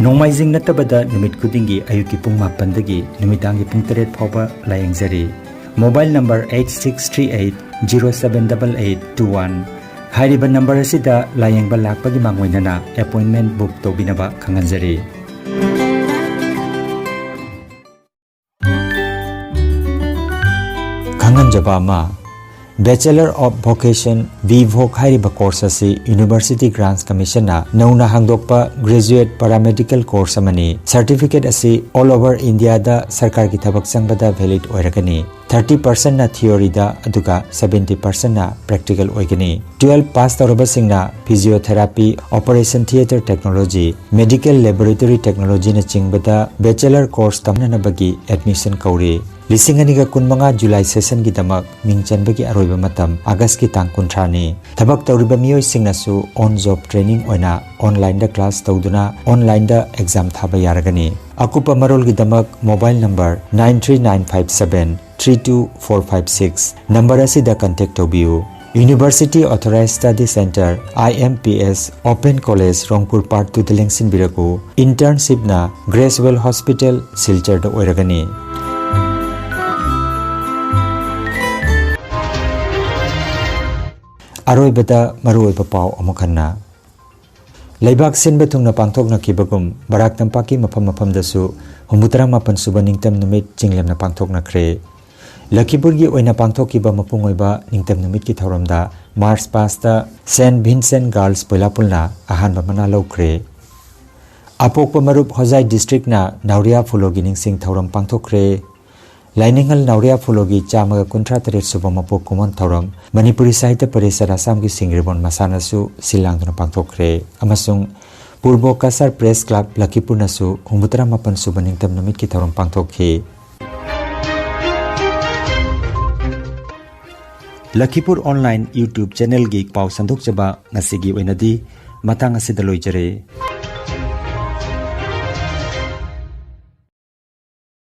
ꯅꯣꯡꯃꯥꯏꯖꯤꯡ ꯅꯠꯇꯕꯗ ꯅꯨꯃꯤꯠ ꯈꯨꯗꯤꯡꯒꯤ ꯑꯌꯨꯛꯀꯤ ꯄꯨꯡ ꯃꯥꯄꯟꯗꯒꯤ ꯅꯨꯃꯤꯗꯥꯡꯒꯤ ꯄꯨꯡ ꯇꯔꯦꯠ ꯐꯥꯎꯕ ꯂꯥꯌꯦꯡꯖꯔꯤ꯫ Mobile number eight six three eight zero seven double eight two one꯫ ꯍꯥꯏꯔꯤꯕ ꯅꯝꯕꯔ ꯑꯁꯤꯗ ꯂꯥꯌꯦꯡꯕ ꯂꯥꯛꯄꯒꯤ ꯃꯥꯡꯑꯣꯏꯅꯅ ꯑꯦꯄꯣꯏꯟꯃꯦꯟ ꯕꯨꯛ ꯇꯧꯕꯤꯅꯕ ꯈꯪꯍꯟꯖꯔꯤ꯫ ꯈꯪꯍꯟꯖꯕ ꯑꯃ, Bachelor of Vocation, B Voc ꯍꯥꯏꯔꯤꯕ ꯀꯣꯔꯁ ꯑꯁꯤ University Grants Commission ꯅ ꯅꯧꯅ ꯍꯥꯡꯗꯣꯛꯄ graduate paramedical course ꯑꯃꯅꯤ꯫ Certificate ꯑꯁꯤ all over India ꯗ ꯁꯔꯀꯥꯔꯒꯤ ꯊꯕꯛ ꯆꯪꯕꯗ valid ꯑꯣꯏꯔꯒꯅꯤ꯫ Thirty percent ꯅ theory ꯗ, ꯑꯗꯨꯒ seventy percent ꯅ practical ꯑꯣꯏꯒꯅꯤ꯫ Twelve pass ꯇꯧꯔꯕꯁꯤꯡꯅ Physiotherapy, Operation Theatre Technology, Medical Laboratory Technology ꯅꯆꯤꯡꯕꯗ Bachelor course ꯇꯝꯅꯅꯕꯒꯤ admission ꯀꯧꯔꯤ꯫ ꯂꯤꯁꯤꯡ ꯑꯅꯤꯒ ꯀꯨꯟꯃꯉꯥ July session ꯒꯤꯗꯃꯛ ꯃꯤꯡ ꯆꯟꯕꯒꯤ ꯑꯔꯣꯏꯕ ꯃꯇꯝ August ꯀꯤ ꯇꯥꯡ ꯀꯨꯟꯊ꯭ꯔꯥꯅꯤ꯫ ꯊꯕꯛ ꯇꯧꯔꯤꯕ ꯃꯤꯑꯣꯏꯁꯤꯡꯅꯁꯨ on job training ꯑꯣꯏꯅ online ꯗ class ꯇꯧꯗꯨꯅ online ꯗ exam ꯊꯥꯕ ꯌꯥꯔꯒꯅꯤ꯫ ꯑꯀꯨꯞꯄ ꯃꯔꯣꯜꯒꯤꯗꯃꯛ mobile number nine three nine five seven three two four five six number ꯑꯁꯤꯗ contact ꯇꯧꯕꯤꯌꯨ꯫ University Authorized Study Center, I M P S, Open College, ꯔꯣꯡꯄꯨꯔ Part Two the ꯂꯦꯡꯁꯤꯟꯕꯤꯔꯛꯎ꯫ Internship ꯅ Gracewell Hospital, ꯁꯤꯜꯆꯔꯗ ꯑꯣꯏꯔꯒꯅꯤ꯫ ꯑꯔꯣꯏꯕꯗ ꯃꯔꯨꯑꯣꯏꯕ ꯄꯥꯎ ꯑꯃꯨꯛ ꯍꯟꯅ꯫ ꯂꯩꯕꯥꯛ ꯁꯤꯟꯕ ꯊꯨꯡꯅ ꯄꯥꯡꯊꯣꯛꯅꯈꯤꯕꯒꯨꯝ ꯕꯔꯥꯛ ꯇꯝꯄꯥꯛꯀꯤ ꯃꯐꯝ ꯃꯐꯝꯗꯁꯨ ꯍꯨꯝꯐꯨꯇꯔꯥ ꯃꯥꯄꯟ ꯁꯨꯕ ꯅꯤꯡꯇꯝ ꯅꯨꯃꯤꯠ ꯆꯤꯡꯂꯦꯝꯅ ꯄꯥꯡꯊꯣꯛꯅꯈ꯭ꯔꯦ꯫ ꯂꯈꯤꯄꯨꯔꯒꯤ ꯑꯣꯏꯅ ꯄꯥꯡꯊꯣꯛꯈꯤꯕ ꯃꯄꯨꯡ ꯑꯣꯏꯕ ꯅꯤꯡꯇꯝ ꯅꯨꯃꯤꯠꯀꯤ ꯊꯧꯔꯝꯗ March Past ꯇ Saint Vincent Girls ꯕꯣꯏꯂꯥꯄꯨꯜꯅ ꯑꯍꯥꯟꯕ ꯃꯅꯥ ꯂꯧꯈ꯭ꯔꯦ꯫ ꯑꯄꯣꯛꯄ ꯃꯔꯨꯞ ꯍꯣꯖꯥꯏ district ꯅ ꯅꯥꯎꯔꯤꯌꯥ ꯐꯨꯂꯣꯒꯤ ꯅꯤꯡꯁꯤꯡ ꯊꯧꯔꯝ ꯄꯥꯡꯊꯣꯛꯈ꯭ꯔꯦ꯫ ꯂꯥꯏꯅꯤꯡꯍꯜ ꯅꯥꯎꯔꯤꯌꯥ ꯐꯨꯂꯣꯒꯤ ꯆꯥꯝꯃꯒ ꯀꯨꯟꯊ꯭ꯔꯥ ꯇꯔꯦꯠ ꯁꯨꯕ ꯃꯄꯣꯛ ꯀꯨꯝꯑꯣꯟ ꯊꯧꯔꯝ ꯃꯅꯤꯄꯨꯔꯤ ꯁꯥꯍꯤꯇ꯭ꯌ ꯄꯔꯤꯁꯠ ꯑꯁꯥꯝꯒꯤ ꯁꯤꯡꯒꯤꯔꯕꯣꯟ ꯃꯁꯥꯟꯅꯁꯨ ꯁꯤꯜ ꯂꯥꯡꯗꯨꯅ ꯄꯥꯡꯊꯣꯛꯈ꯭ꯔꯦ ꯑꯃꯁꯨꯡ ꯄꯨꯔꯕꯣ ꯀꯁꯥꯔ Press Club ꯂꯈꯤꯄꯨꯔꯅꯁꯨ ꯍꯨꯝꯐꯨꯇꯔꯥ ꯃꯥꯄꯟ ꯁꯨꯕ ꯅꯤꯡꯇꯝ ꯅꯨꯃꯤꯠꯀꯤ ꯊꯧꯔꯝ ꯄꯥꯡꯊꯣꯛꯈꯤ꯫ ꯂꯈꯤꯄꯨꯔ Online YouTube channel ꯒꯤ ꯄꯥꯎ ꯁꯟꯗꯣꯛꯆꯕ ꯉꯁꯤꯒꯤ ꯑꯣꯏꯅꯗꯤ ꯃꯇꯥꯡ ꯑꯁꯤꯗ ꯂꯣꯏꯖꯔꯦ꯫